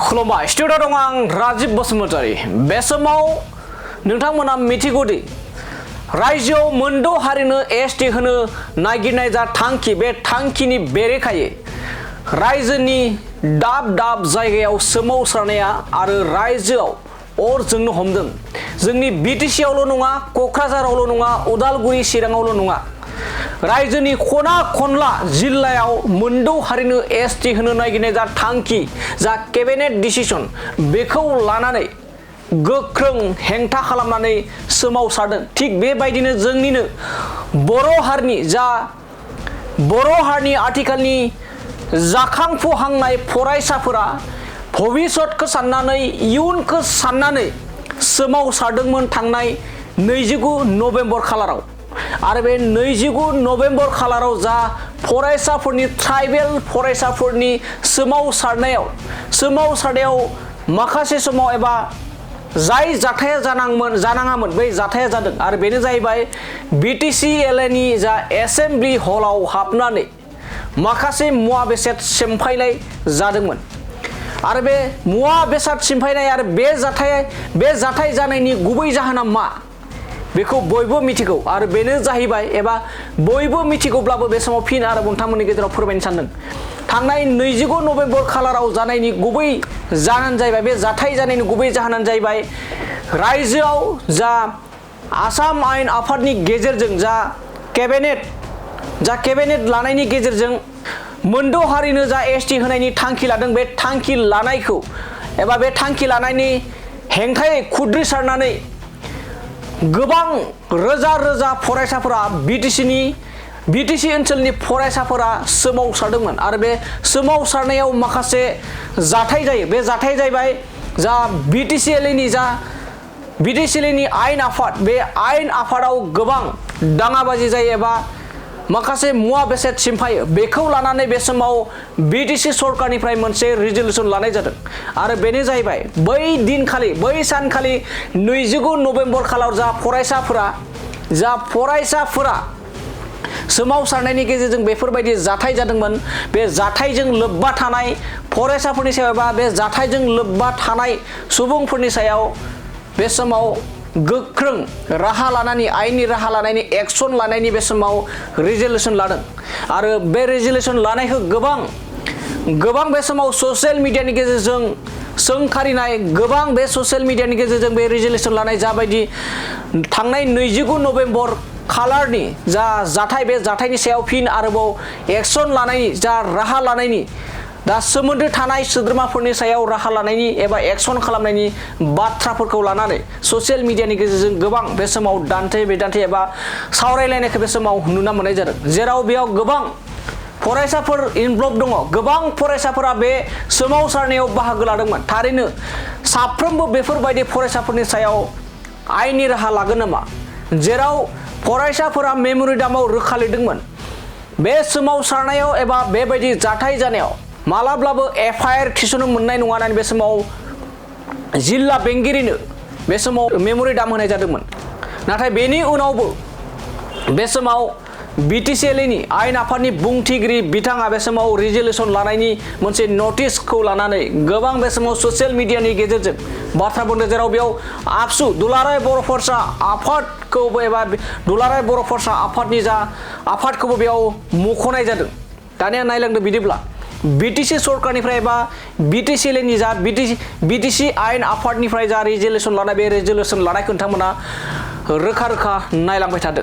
खुलुमबाय स्टुडिअ दं आं राजिब बसुमतारी बे समाव नोंथांमोना मिथिगौदि रायजोआव मोनद' हारिनो एसटि होनो नागिरनाय जा थांखि बे थांखिनि बेरेखायै रायजोनि दाब दाब जायगायाव सोमावसारनाया आरो रायजोआव अर जोंनो हमदों। जोंनि बिटिसिआवल' नङा, क'क्राझारावल' नङा, उदालगुरि चिराङावल' नङा, रायजोनि खना खनला जिल्लायाव मोनद' हारिनो एसटि होनो नागिरनाय जा थांखि जा केबिनेट डिसिसन बेखौ लानानै गोख्रों हेंथा खालामनानै सोमावसारदों। थिग बेबायदिनो जोंनिनो बर' हारिनि आथिखालनि जाखांफुहांनाय फरायसाफोरा भबिसतखौ साननानै इयुनखौ साननानै सोमावसारदोंमोन थांनाय 29 नभेम्बर खालाराव। आरो बे 29 नभेम्बर खालाराव जा फरायसाफोरनि ट्राइबेल फरायसाफोरनि सोमावसारनायाव माखासे समाव एबा जाय जाथाया जानाङामोन बै जाथाया जादों। आरो बेनो जाहैबाय बिटिसिएलएनि जा एसेम्बलि हलाव हाबनानै माखासे मुवा बेसाद सिमफायनाय जादोंमोन। आरो बे मुवा बेसाद सिमफायनाय आरो बे जाथाय जानायनि गुबै जाहोना मा बेखौ बयबो मिथिगौ। आरो बेनो जाहैबाय एबा बयबो मिथिगौब्लाबो बे समाव फिन आरो नोंथांमोननि गेजेराव फोरमायनो सानदों। थांनाय 29 नभेम्बर खालाराव जानायनि गुबै जाहोनानो जाहैबाय, बे जाथाय जानायनि गुबै जाहोनानो जाहैबाय रायजोआव जा आसाम आयेन आफादनि गेजेरजों जा केबिनेट लानायनि गेजेरजों मोनद' हारिनो जा एसटि होनायनि थांखि लादों। बे थांखि लानायखौ एबा बे थांखि लानायनि हेंथायै खुद्रिसारनानै गोबां रोजा रोजा फरायसाफोरा बिटिसि ओनसोलनि फरायसाफोरा सोमावसारदोंमोन। आरो बे सोमावसारनायाव माखासे जाथाय जायो। बे जाथाय जाहैबाय जा बिटिसिएलनि आयेन आफाद, बे आयेन आफादाव गोबां दाङाबाजि जायो एबा माखासे मुवा बेसाद सिमफायो। बेखौ लानानै बे समाव बिटिसि सरकारनिफ्राय मोनसे रिजलिउसन लानाय जादों। आरो बेनो जाहैबाय बै सानखालि 29 नभेम्बर खालाराव जा फरायसाफोरा सोमावसारनायनि गेजेरजों बेफोरबायदि जाथाय जादोंमोन। बे जाथायजों लोब्बा थानाय फरायसाफोरनि सायाव एबा बे जाथायजों लोब्बा थानाय सुबुंफोरनि सायाव बे समाव गोख्रों राहा लानायनि आयेननि राहा लानायनि एक्सन लानायनि बे समाव रिजलिउसन लादों। आरो बे रिजलिउसन लानायखौ गोबां बे समाव ससियेल मिडियानि गेजेरजों सोंखारिनाय, गोबां बे ससियेल मिडियानि गेजेरजों बे रिजलिउसन लानाय जाबायदि थांनाय 29 नभेम्बर खालारनि जा जाथाय, बे जाथायनि सायाव फिन आरोबाव एक्सन लानायनि जा राहा लानायनि दा सोमोन्दो थानाय सोद्रोमाफोरनि सायाव राहा लानायनि एबा एक्सन खालामनायनि बाथ्राफोरखौ लानानै ससियेल मिडियानि गेजेरजों गोबां बे समाव दान्थे बिदान्थे एबा सावरायलायनायखौ बे समाव नुनो मोननाय जादों। जेराव बेयाव गोबां फरायसाफोर इनभल्भ दङ, गोबां फरायसाफोरा बे सोमावसारनायाव बाहागो लादोंमोन। थारैनो साफ्रोमबो बेफोरबायदि फरायसाफोरनि सायाव आयेननि राहा लागोन नामा? जेराव फरायसाफोरा मेम'रेन्डामाव रोखा लिरदोंमोन बे सोमावसारनायाव एबा बेबायदि जाथाय जानायाव मालाब्लाबो एफआइआर थिसननो मोननाय नङा होननानै बे समाव जिल्ला बेंगिरिनो बे समाव मेम'रेन्डाम होनाय जादोंमोन। नाथाय बेनि उनावबो बे समाव बिटिसिएलनि आयेन आफादनि बुंथिगिरि बिथाङा बे समाव रिजलिउसन लानायनि मोनसे नटिसखौ लानानै गोबां बे समाव ससियेल मिडियानि गेजेरजों बाथ्रा बुंदों। जेराव बेयाव आबसु दुलाराय बर' फरायसा आफादखौबो एबा दुलाराय बर' फरायसा आफादनि जा आफादखौबो बेयाव मुंख'नाय जादों। दानिया नायलांदों बिदिब्ला बिटिसि सरकारनिफ्राय एबा बिटिसिएलनि जा बिटिसि आयेन आफादनिफ्राय जा रिजलिउसन लानाय, बे रिजलिउसन लानायखौ नोंथांमोना रोखा नायलांबाय थादों।